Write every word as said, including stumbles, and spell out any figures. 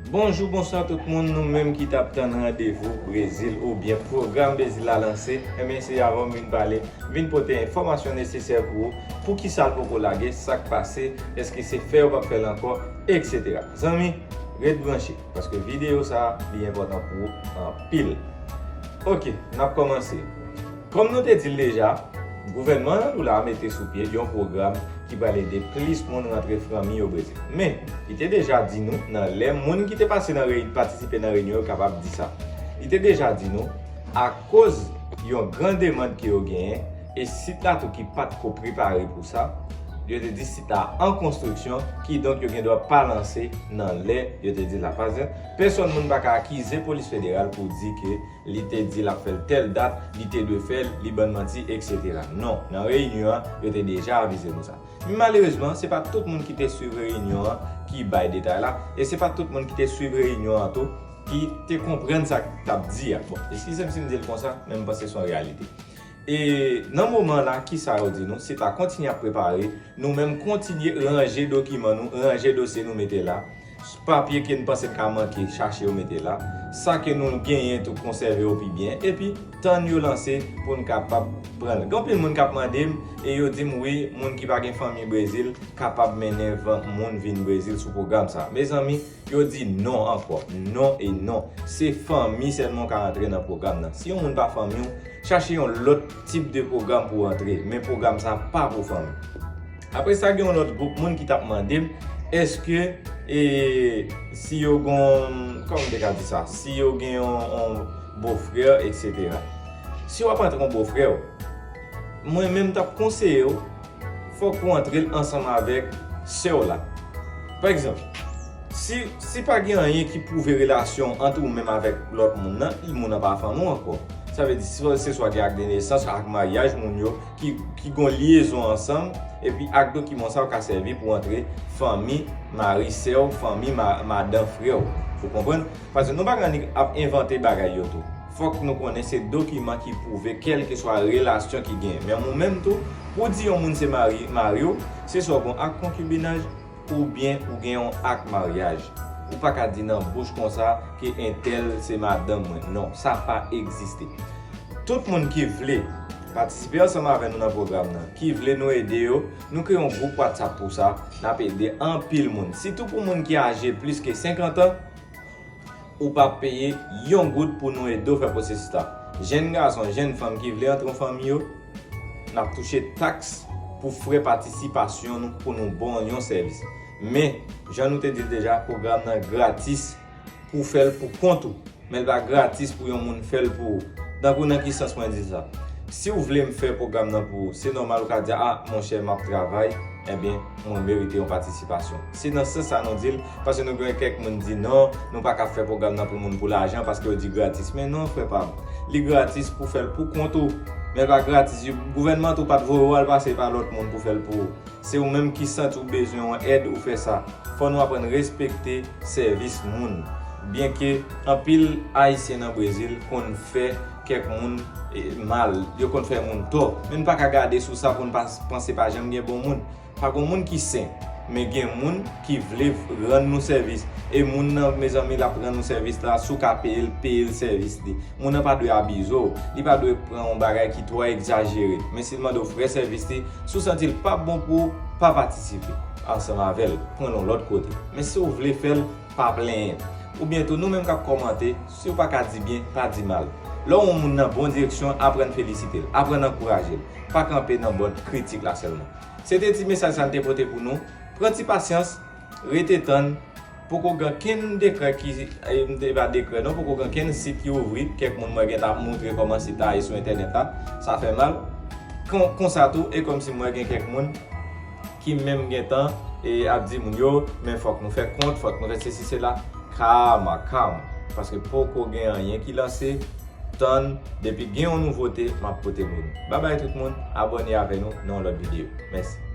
Bonjou, bonswa tout moun, nou menm ki t ap tann randevou Brezil oubyen pwogram Brezil la lanse, enben se avè w m vin pale, m vin pote enfòmasyon nesesè pou ou, poukisa l poko lage, sa k pase, èske se fè yo p ap fè l ankò, etsetera. Zanmi, ret branche, paske videyo sa a, li enpòtan pou ou anpil. Oke, n ap kòmanse. Kòm nou te di l deja, gouvènman Lula a mete sou pye yon pwogram ki pral ede plis moun rantre fanmi yo Brezil. Men, li te deja di nou, nan lè moun ki te pase nan rey-, patisipe nan reyinyon yo kapab di sa. Li te deja di nou, akoz yon gran demann ke yo genyen, e sit la tou ki pa t ko prepare pou sa, yo te di sit la an konstriksyon, kidonk yo gen dwa pa lanse nan lè yo te di la. Pa egzanp, pèsòn moun pa ka akize polis federal pou di ke li te di l ap fè l tèl dat, li te dwe fè l, li bann manti, etsetera. Non, nan reyinyon an, yo te deja avize nou sa. Men malerezman, se pa tout moun ki te swiv reyinyon an ki bay detay la, e se pa tout moun ki te swiv reyinyon an tou ki te konprann sa k t ap di a. Bon, eskize m si m di l konsa, men m panse se yon reyalite. E nan moman la, kisa yo di nou? Sit la kontinye ap prepare, nou menm kontinye ranje dokiman nou, ranje dosye nou mete la. Papye ke n panse n ka manke, chache yo mete la. Sa ke nou genyen tou, konsève yo pi byen. Epi, tann yo lanse pou n kapab pran l. Gen anpil moun k ap mande m, e yo di m, wi, moun ki pa gen fanmi Brezil kapab mennen van-, moun vin Brezil sou pwogram sa. Mezanmi, yo di non ankò. Non e non. Se fanmi sèlman w ka rantre nan pwogram nan. Si yon moun pa fanmi w, chache yon lòt tip de pwogram pou w antre. Men pwogram sa pa pou fanmi. Apre sa, gen yon lòt gwoup moun ki t ap mande m, èske, e, si yo gon, kòman m te ka di sa? Si yo gen yon, yon bofrè, etsetera. Si w ap antre yon bofrè w, mwen menm t ap konseye w, fòk ou antre l ansanm avèk sè w la. Pa egzanp, si, si pa gen anyen ki pwouve relasyon ant ou menm avèk lòt moun nan, moun nan pa fanmi w ankò. Sa vle di, se, se swa gen ak de nesans, ak maryaj moun yo, ki, ki gon lyezon ansanm, epi ak dokiman sa yo ka sèvi pou antre fanmi mari sè w, fanmi ma-, madan frè w. Ou konprann? Paske nou pa ka annik ap envante bagay yo tou. Fòk nou konnen se dokiman ki pwouve kèlkeswa relasyon ki genyen. Men ou menm tou, pou di yon moun se mari, mari w, se swa w gon ak konkibinaj, oubyen ou gen yon ak maryaj. Ou pa ka di nan bouch konsa ke entèl se madanm mwen. Non, sa pa egziste. Tout moun ki vle patisipe ansanm avè nou nan pwogram nan, ki vle nou ede yo, nou kreye yon gwoup WhatsApp pou sa, n ap ede anpil moun. Sitou pou moun ki aje plis ke senkant an, ou p ap peye yon goud pou nou ede w fè pwosesis la. Jèn gason, jèn fanm ki vle antre yon fanmi yo, n ap touche taks pou frè patisipasyon nou pou nou ba w yon sèvis. Men, jan nou te di l deja, pwogram nan gratis pou w fè l pou kont ou. Men l pa gratis pou yon moun fè l pou ou. Tankou nan ki sans mwen di sa? Si w vle m fè pwogram nan pou ou, se nòmal ou ka di, a, monchè, m ap travay, ebyen, mwen merite yon patisipasyon. Se nan sans sa nou di l, paske nou gen kèk moun di non, nou pa ka fè pwogram nan pou moun pou lajan, paske yo di gratis. Men non, frè pa m. Li gratis pou fè l pou kont ou. Men l pa gratis. Gouvènman tou pa t voye w al pase pa lòt moun pou fè l pou ou. Se ou menm ki santi w bezwen yon èd, ou fè sa. Fò nou aprann respekte sèvis moun. Byenke anpil Ayisyen nan Brezil konn fè kèk moun, e, mal, yo konn fè moun tò. Men n pa ka gade sou sa pou n pa panse pa janm gen bon moun. Pa gon moun ki sen, men gen moun ki vle rann nou sèvis. E moun nan, mezanmi, l ap rann nou sèvis la, si w ka peye l, peye l sèvis li. Moun nan pa dwe abize w, li pa dwe pran yon bagay ki twò egzajere. Men si l mande w frè sèvis li, si w santi l p ap bon pou ou, pa patisipe ansanm avè l, pran l yon lòt kote. Men si w vle fè l, pa plenyen. Oubyen tou, nou menm k ap kòmante, si w pa ka di byen, pa di mal. Lè w wè yon moun nan bon direksyon, aprann felisite l, aprann ankouraje l. Pa kanpe nan bòd kritik la sèlman. Se te ti mesaj sa n te pote pou nou. Pran ti pasyans, rete tann. Poko gen kenn dekrè ki, e, m te pa dekrè non, poko gen kenn sit ki ouvri. Kèk moun mwen gentan ap moutre kòman sit la ye sou entènèt la. Sa fè mal. Kon, konsa tou, e kòmsi mwen gen kèk moun ki menm gentan, e, ap di moun yo, men fòk nou fè kont, fòk nou fè sesi, sela. Kalma, kalm. Paske poko gen anyen ki lanse. Tann, depi gen yon nouvote, m ap pote pou nou. Babay tout moun, abòne avè nou nan yon lòt videyo. Mèsi.